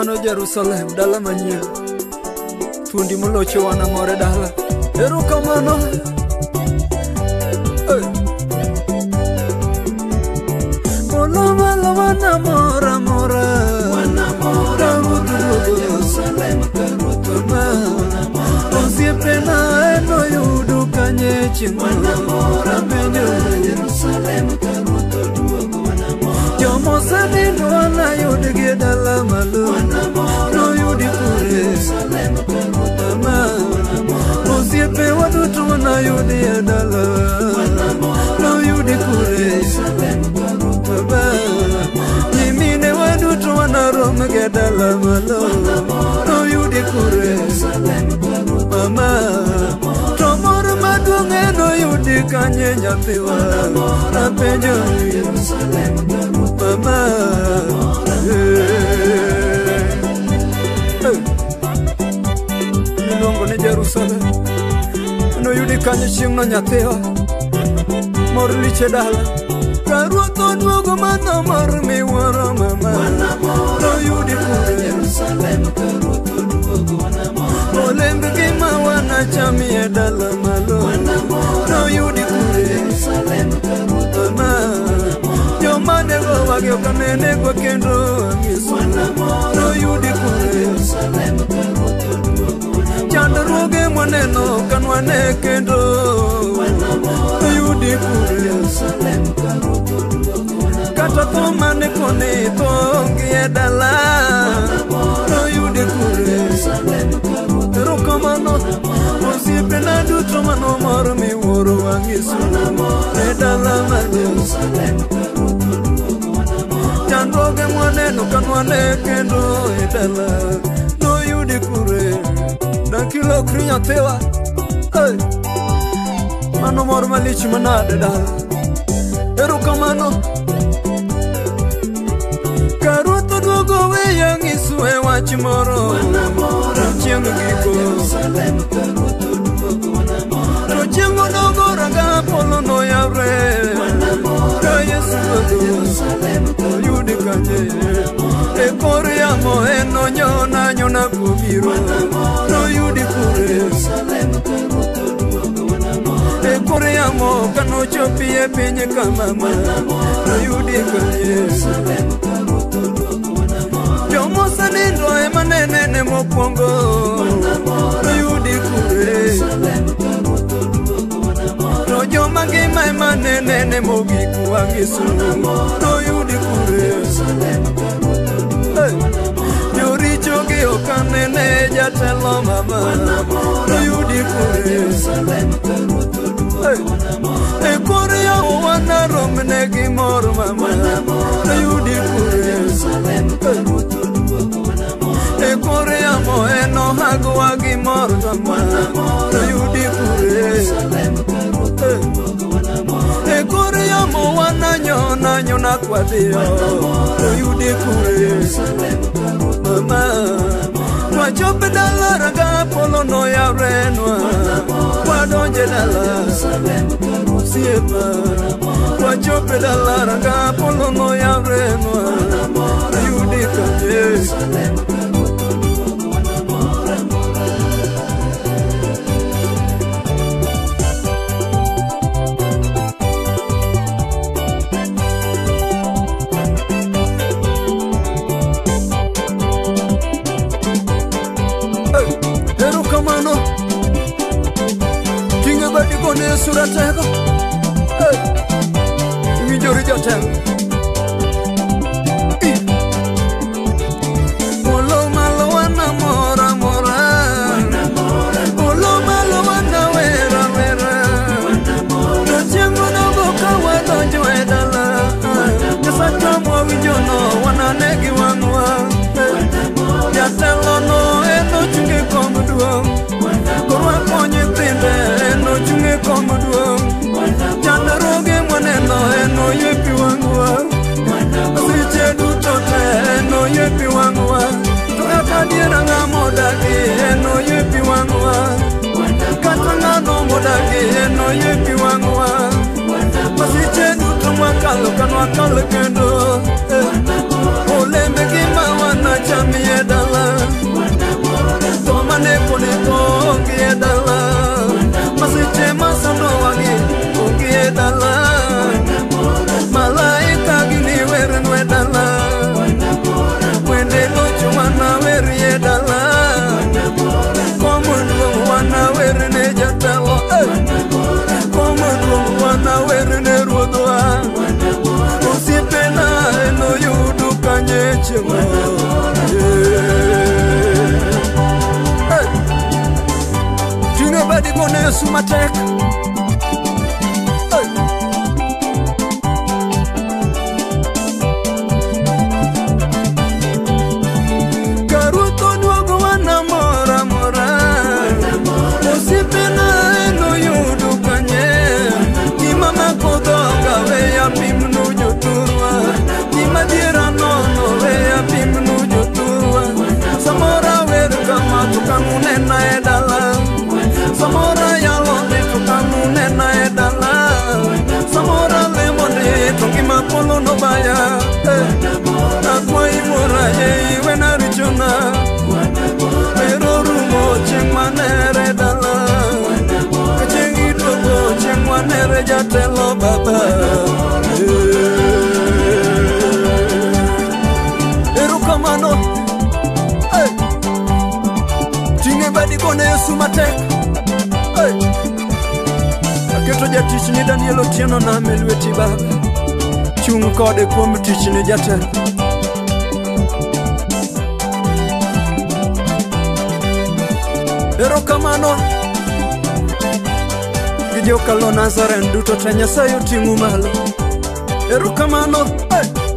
Mano Jerusalem dala manyien. Thuondi molocho wanamor e dala. Erokamano. Polo malo wanamor amora. Wanamor amora Jerusalem ka Ruoth oduogo wanamor. Osiepena enoyudu kanye chieng' Wanamor amora Jerusalem ka Ruoth oduogo wanamor. Jomosenindo wanayudgi e dala malo. Noyudi kure. Jerusalem ka Ruoth oduogo wanamor. Osiepe waduto wanayudi e dala. Noyudi kure. Jerusalem ka Ruoth oduogo wanamor. Nyimine waduto wanarom gi e dala malo. Noyudi kure. Jerusalem ka Ruoth Mama, to mor maduong' enoyudi kanye nyathiwa. Apenjo ni Jerusalem ka Ruoth mama. Miluongo ni Jerusalem enoyudi kanye chieng'no nyathiwa. Mor lich e dala. Ka Ruoth oduogo mano mor miwuoro mama. Noyudi kure. Jerusalem ka Ruoth oduogo wanamor. Olemb ngima wanachami e dala malo. Noyudi kure. Jerusalem ka Ruoth Mama, joma negowa gi ok anenegwa kendo ang'iso. Noyudi kure. Jerusalem ka Ruoth oduogo wanamor. Chandruoge mwaneno ok anwane kendo. Noyudi kure. Jerusalem ka Ruoth oduogo wanamor. Kata tho mane koni tho onge e dala. Noyudi kure. Jerusalem ka Ruoth Erokamano, osiepena duto mano mor miwuoro wang'iso. E dala malo. Jerusalem ka Ruoth oduogo wanamor. Chandruoge mwaneno kanwane kendo e dala. Noyudi kure. Dakilokri nyathiwa. Hey. Mano mor malich manade dala. Erokamano. Ka Ruoth oduogo weya ng'iso e wach moro. Chieng' giko. Jerusalem ka Ruoth oduogo wanamor. To chieng' odogo ranga polo noyawre. Ka Yesu oduogo Jerusalem ka oyudi kanye. E kor yamo enonyona nyona kobiro. Noyudi kure. Jerusalem ka Ruoth oduogo wanamor. E kor yamo kanochopi e piny kamama. Noyudi kanye. Jerusalem ka Ruoth oduogo wanamor. Jomosenindo ema nenene mokwongo. Noyudi kure. Jerusalem ka Ruoth oduogo wanamor. To joma ngima ema nenene mogik wang'iso. Noyudi kure. Jerusalem ka Ruoth oduogo Hey. Joricho gi ok anene jatelo mama. Noyudi kure. Jerusalem ka Ruoth oduogo Hey. wanamor. E kor yamo wanaromne gi mor mama. Noyudi kure. Jerusalem ka Ruoth oduogo wanamor. E kor yamo enohagwa gi mor mama. Noyudi kure. Jerusalem ka Ruoth oduogo wanamor. E kor yamo wananyona nyona kwadhiyo. Noyudi kure. Jerusalem ka Ruoth Mama, wachopo dala ranga polo noyawrenwa. Wadonje dala Jerusalem ka Ruoth osiepa. Wachopo dala ranga polo noyawrenwa. Noyudi kanye. Jerusalem ka Ruoth oduogo wanamor. Hey, erokamano. Ting'e badi gone Yesu ratego. Hey, iwinjori jatelo. Ih. Polo malo wanamor amora. Polo malo wanawera wera. To chieng' onogo ka wadonjo e dala. Nyasachwa mwawinjono wanane gi wang'wa. Jatelo no enochung' e kom duong'. Korwako nyithinde enochung' e kom duong'. Chandruoge mwaneno enoywe pi wang'wa. Masiche duto te enoywe pi wang'wa. To kata adiera ng'ama odagi enoywe pi wang'wa. Kata ng'ano modagi enoywe pi wang'wa. Masiche duto mwakalo kanwakal kendo. Olembe ngima wanachami e dala. Yesu matek. Hey. Ka ruoth oduogo wanamor amora. Osiepena noyudo kanye. Gima mako dhoga weya pimnu jothurwa. Gima diera nono weya pimnu jothurwa. Samoro awer kama to kang'unena e dala. Samoro ayalo ndi to kang'unena e dala. Samoro alemo ndi to ngima polo nobaya. Akwayi wuora yie iwena richona. Ero rumo chieng' manere dala. Ka chieng' iduogo chieng' manere jatelo baba. Erokamano. Hey. Ting'e badi gone Yesu matek. Hey. Aketo jatichni Daniel Otieno nam e lweti baba. Chung' kode kuom tichni jatelo. Erokamano gi jokalo Nazaren duto te Nyasaye oting'u malo. Erokamano. Hey.